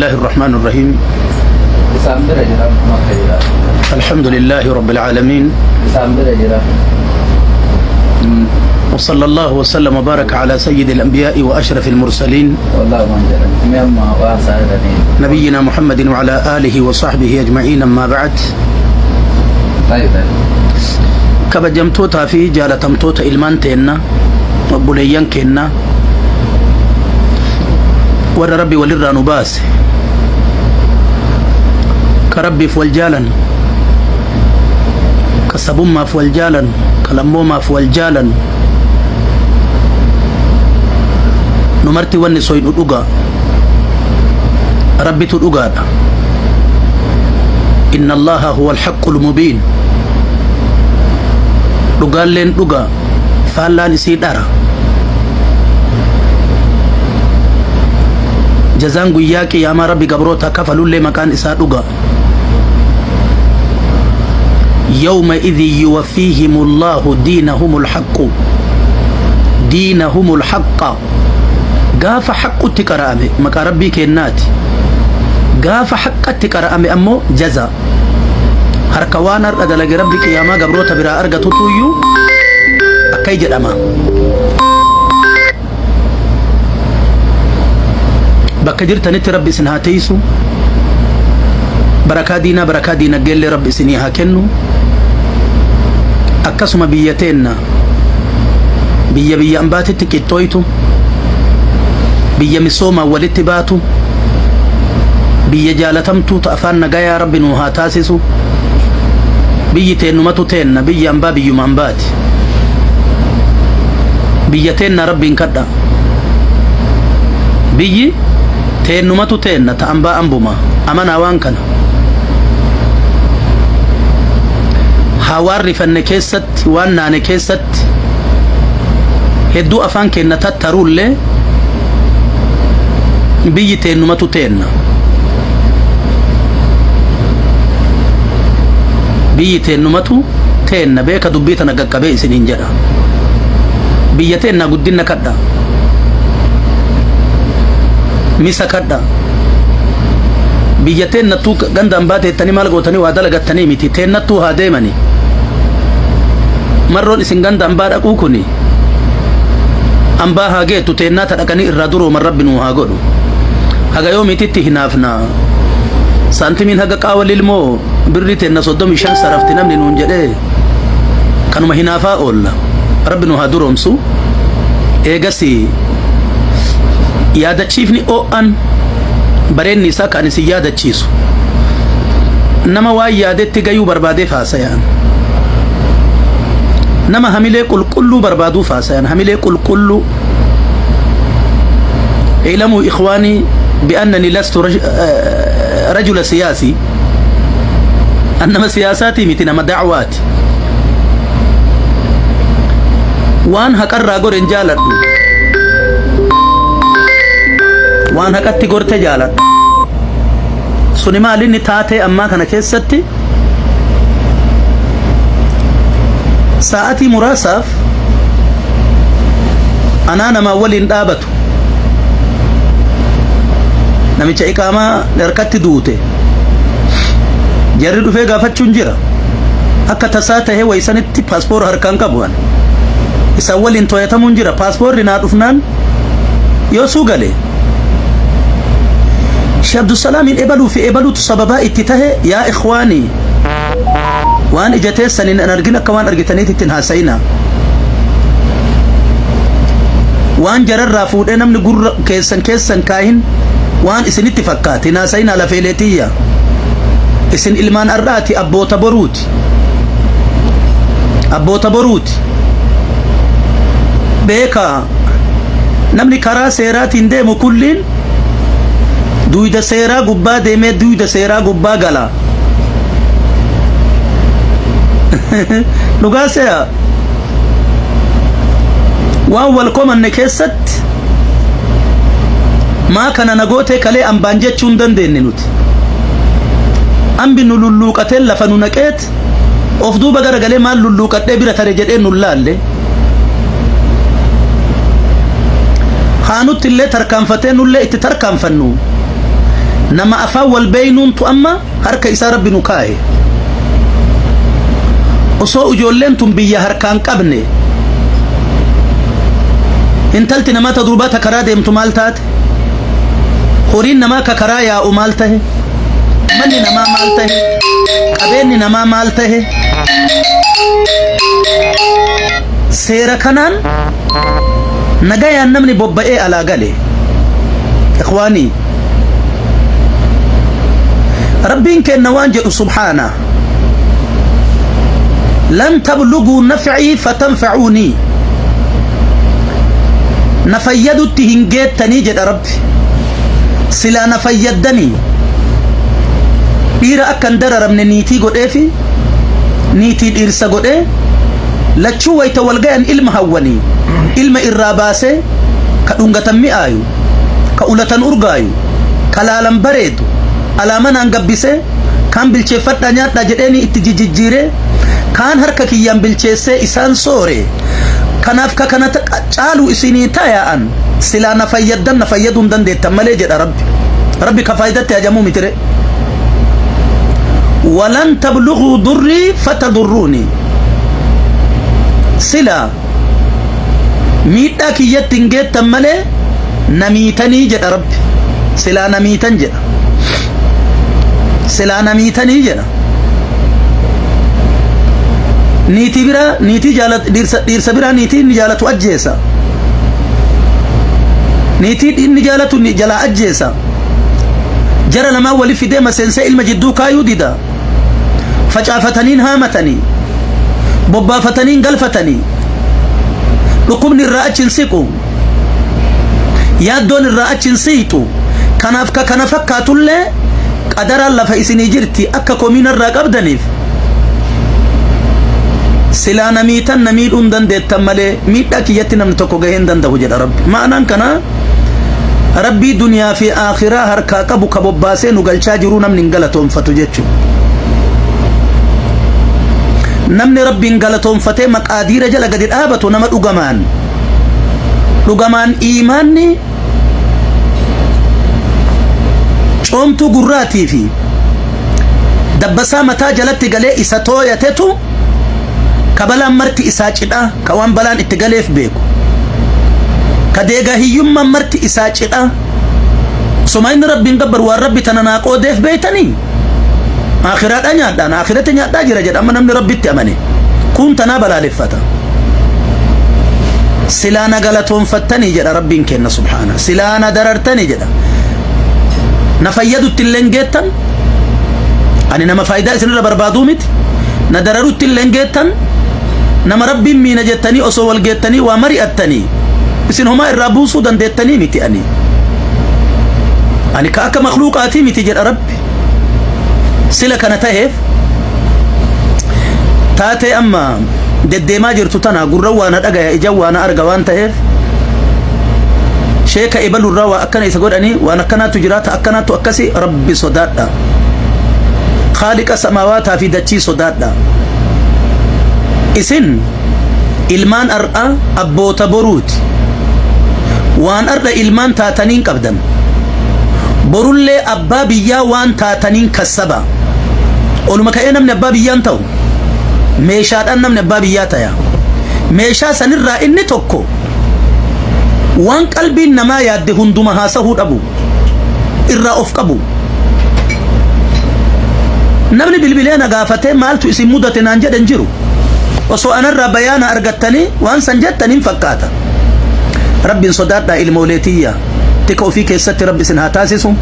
الله الرحمن الرحيم. Isaan bira jira makka jira. الحمد لله رب العالمين. Isaan bira jira. وصلى الله وسلم وبارك على سيد الأنبياء وأشرف المرسلين، Wallahi waan jedhan. Mee amma waan isaa jedhanii. نبينا محمد وعلى آله وصحبه أجمعين، أما بعد. Tayi tayi. Kabajamtootaa fi jaalatamtoota ilmaan teenna, obboleeyyan keenna, warra Rabbi walirraa nu baase, ka Rabbiif wal jaalan, ka sabummaaf wal jaalan, ka lammoomaaf wal jaalan, nu marti wanni soynu dhugaa. Rabbitu dhugaadha. إن الله هو الحق المبين. Dhugaalleen dhugaa, faallaan isii dhara. Jazaan guyyaa qiyaamaa Rabbi gabroota kafalullee maqaan isaa dhugaa. يومئذ يوفيهم الله دينهم الحق، دينهم الحق. Gaafa haqqutti qara'ame maqaa Rabbii kennaati. Gaafa haqqatti qara'ame ammoo jaza harka waan har'a dalage Rabbi qiyaamaa gabroota biraa argatutu iyyuu akkay jedhama. Bakka jirtanitti Rabbi isin haa teeysu. Barakaa diinaa, barakaa diinaggeellee Rabbi isinii haa kennu. Akkasuma biyya teenna, biyya biyya ambaatitti qixxooytu, biyya misoomaan walitti baatu, biyya jaalatamtuu ta afaan nagayaa Rabbi nuu haa taasisu. Biyyi teennumatu teenna, biyya ambaa biyyuma ambaati. Biyya teenna Rabbiin kadha. Biyyi teennumatu teenna, ta ambaa ambuma. Amanaa waan kana haa waan rifanne keessatti, waan naane keessatti hedduu afaan keenna tattaruullee, biyyi teennumatu teenna. Biyyi teennumatu teenna. Beeka, dubbii tana qaqqabee isiniin jedha. Biyya teenna guddinna kadha, misa kadha. Biyya teennattuu ganda ambaa teettanii maal gootanii waa dalagattanii miti, teennattuu haa deemani. Marroon isin ganda ambaa dhaquu kuni ambaa haa geettu, teennaa ta dhaqanii irraa durooman Rabbi nuu haa godhu. Haga yoomiititti hinaafna? Saantimiin haga qaawa lilmoo birrii teenna 35 sarafti namni nuun jedhee kanuma hinaafaa oolla. Rabbi nu haa duroomsu. Eegasi yaadachiifni oo'an bareenni isaa kan isin yaadachiisu, nama waan yaadetti gayuu barbaadeef haasayaan, nama hamilee qulqulluu barbaaduuf haasayan, hamilee qulqulluu. اعلموا إخواني بأنني لست رجل سياسي. أنما سياساتي miti, nama dacwaati. Waan haqarraa goren jaaladhu, waan haqatti gorte jaaladhu. Suni maal inni taatee ammaa kana keessatti sa'atii muraasaaf anaa namaa waliin dhaabatu, namicha iqaamaa harkatti duute jarri dhufee gaafachuun jira. Akka tasaa tahee waysanitti paaspoora harkaan qabu an isaan waliin to'atamuun jira. Paaspoorri naa dhufnaan yoo suu gale Sheekh Abdusalaamiin ebaluu fi ebaluutu sababaa itti tahe. Yaa ikhwaanii, waan ija teessaniin an argin akka waan argitaniit ittiin haasa'ina. Waan jararraa fuudhee namni gurra keessan keessan kaahin waan isinitti fakkaate hin haasa'inaa. Lafeeleetiyya, isin ilmaan har'aati, abboota boruuti, abboota boruuti. Beekaa, namni karaa seeraatiin deemu kulliin duyda seeraa gubbaa deemee duyda seeraa gubbaa gala. Dhugaa se'a waan wal komanne keessatti maa kana nagootee kalee ambaan jechuu hin dandeenye nuti. Ambi nu lulluuqatee lafa nu naqeet of duuba garagalee maal lulluuqadhee bira tare jedhee nu laalle. Haa nutti illee tarkaanfatee nullee itti tarkaanfannu. Nama afaan wal beeynuuntu amma harka isaa Rabbi nu kaaye. Osoo ijoolleen tun biyya harkaan qabne, intalti namaa ta durbaa ta karaa deemtu maal taate? Horiin namaa ka karaa yaa'u maal tahe? Manni namaa maal tahe? Qabeenyi namaa maal tahe? Seera kanaan nagayaan namni bobba'ee alaa gale. Ikhwaanii, Rabbiin kenna waan jedhu subhaana: "Lan tabluguu nafcii fatanfacuunii", na fayyadutti hin geettanii jedha Rabbi. Silaa na fayyaddanii, dhiira akka hin dararamne niitii godheefi, niitii dhiirsa godhee, lachuu wayta wal gayan ilma hawwanii, ilma irraa baasee, ka dhungatan mi'aayu, ka ulatan urgaayu, ka laalan bareedu, alaa manaan gabbisee, kaan bilcheeffadhaa nyaadhaa jedheeni itti jijjiiree, kaan harka kiyyaan bilcheessee isaan soore. Kanaaf ka kana caalu isinii tayaa'an, silaa na fayyaddan, na fayyaduu hin dandeettan malee jedha Rabbi. Rabbi ka faayidatti hajamuu mitire. "Walan tabluguu durrii fatadurruuni", silaa miidhaa kiyyatti hin geettan malee na miitanii jedha Rabbi. Silaa na miitan jedha, silaa na miitanii jedha. Niitii biraa, niitii jaalat, dhiirsa biraa, niitii inni jaalatu ajjeesa, niitii inni jaalatu ni jalaa ajjeesa. Jara lamaan wali fidee maseensee ilma jidduu kaayuu dida. Facaafataniin haamatanii, bobbaafataniin galfatanii, dhukkubni irraa achi hin siqu, yaaddoon irraa achi hin siixu. Kanaaf ka kana fakkaatullee qadaraan lafa isinii jirti akka komiina irraa qabdaniif. Silaa na miitan, na miidhuu hin dandeettan malee miidhaa kiyyatti namni tokko gahee hin danda'u jedha Rabbi. Ma'anaan kanaa, Rabbii duniyaa fi aakhiraa harkaa qabu ka bobbaasee nu galchaa jiruu namni hin galatoonfatu jechuudha. Namni Rabbiin galatoonfatee maqaadiira jala gadi dhaabatu nama dhugamaan dhugamaan iimaanni coomtuu gurraatii fi dabbasaa mataa jalatti galee isa tooyatetu, ka balaan marti isaa cidhaa, ka waan balaan itti galeef beeku, ka deegaa hiyyummaan marti isaa cidhaa, soma inni Rabbiin gabbaru waan Rabbi tana naa qoodeef beeytanii akhiraadha nyaadhaan akhiratti nyaadhaa jira jedha. Amma namni Rabbitti amane kun tanaa balaaleffata. Silaa na galatoonfattanii jedha Rabbiin kenna subhaana, silaa na darartanii jedha, na fayyadutti illee geettan. Ani nama faayidaa isinirra barbaaduu miti. Na dararutti illee geettan. Nama Rabbiin miina jettanii osoo wal geettanii waa mari'attanii, isin homaa irraa buusuu dandeettanii miti. Ani ka akka makluuqaatii miti jedha Rabbi. Sila kana taheef, taatee amma deddeemaa jirtu tana gurra waan dhagaya, ija waan arga waan taheef, sheeka ebalurraa waa akkana isa godhanii, waan akkanaatu jiraata, akkanaatu akkasi. Rabbi sodaadha, khaaliqa samaawaataa fi dachii sodaadha. Isin ilmaan ar'a, abboota boruuti. Waan ar'a ilmaan taataniin qabdan, borullee abbaa biyyaa waan taataniin kassaba. Oluma ka'ee namni abbaa biyyaan ta'u, meeshaadhaan namni abbaa biyyaa taya. Meeshaa sanirraa inni tokko waan qalbiin namaa yaadde hunduma haasahuu dhabu, irraa of qabu. Namni bilbilee na gaafatee maaltu isin mudate naan jedhan jiru. Osoo anarraa bayaana argattanii waan san jettan hin fakkaata. Rabbiin sodaadhaa, ilmooleetiyya. Tika ofii keessatti Rabbi isin haa taasisu,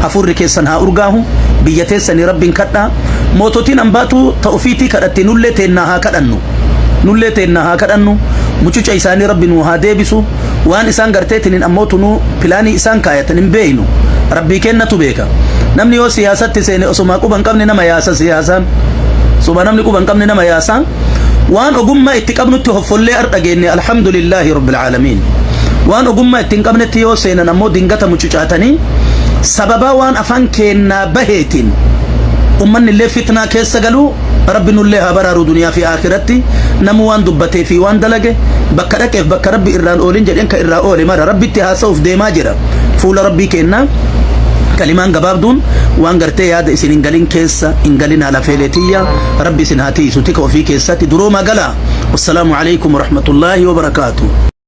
hafuurri keessan haa urgaahu. Biyya teessanii Rabbiin kadhaa. Moototiin ambaatu ta ofiitii kadhatti, nullee teennaa haa kadhannu, nullee teennaa haa kadhannu. Mucuca isaanii Rabbi nuu haa deebisu. Waan isaan garteetiniin ammoo tunuu pilaanii isaan kaayatan hin beeynu, Rabbii kennatu beeka. Namni yoo siyaasatti seene osomaa quba hin qabne nama yaasa. Siyaasaan suba namni quba hin qabne nama yaasa. Waan ogummaa itti qabnutti hoffollee ardha geenne, alhamdulillaahi rabbil aalamiin. Waan ogummaa itti hin qabnetti yoo seenan ammoo dingata mucucaatanii, sababaa waan afaan keennaa baheetiin ummanni illee fitnaa keessa galuu, Rabbi nullee haa baraaru duniyaa fi aakiratti. Namu waan dubbatee fi waan dalage, bakka dhaqeef bakka Rabbi irraan oolin jedheen ka irraa oole mara Rabbitti haasa'uuf deemaa jira fuula Rabbii kennaa. Kalimaan gabaabduun waan gartee yaada isin hin galin keessa hin galinaa. Lafeeleetiyya, Rabbi isin haa tiisu. Tika ofii keessatti duroomaa galaa. Wassalaamu alaikum warahmatullaahi wabarakaatu.